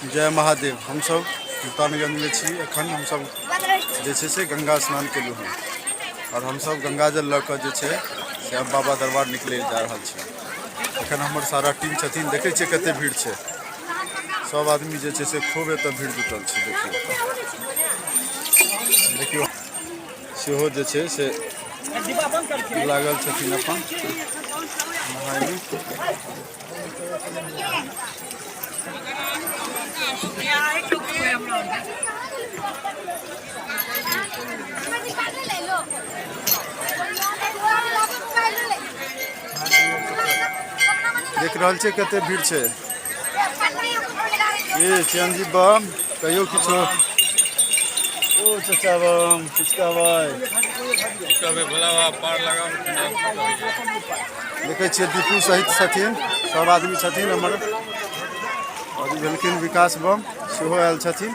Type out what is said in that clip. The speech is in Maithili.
जय महादेव। हमसब सुल्तानगंजमे छी। एखन हमसब जे छै से गंगा स्नान केलहुँ हँ आओर हमसब गंगाजल लऽ कऽ जे छै से आब बाबा दरबार निकलै जा रहल छी। एखन हमर सारा टीम छथिन। देखै छियै कते भीड़ छै। सब आदमी जे छै से खूब एतऽ भीड़ जुटल छै। देखियौ, देखियौ, सेहो जे छै से लागल छथिन अपन नहायमे। देख रहल छै कते भीड़ छै। ए चिरंजीव बम, कहियो किछो। ओ चाचा बम, किछु कहबै? कहबै, भोला बाबा पार लगाउ। देखै छियै, दीपू सहित छथिन, सब आदमी छथिन हमर। आओर ई भेलखिन विकास बम, सेहो आयल छथिन।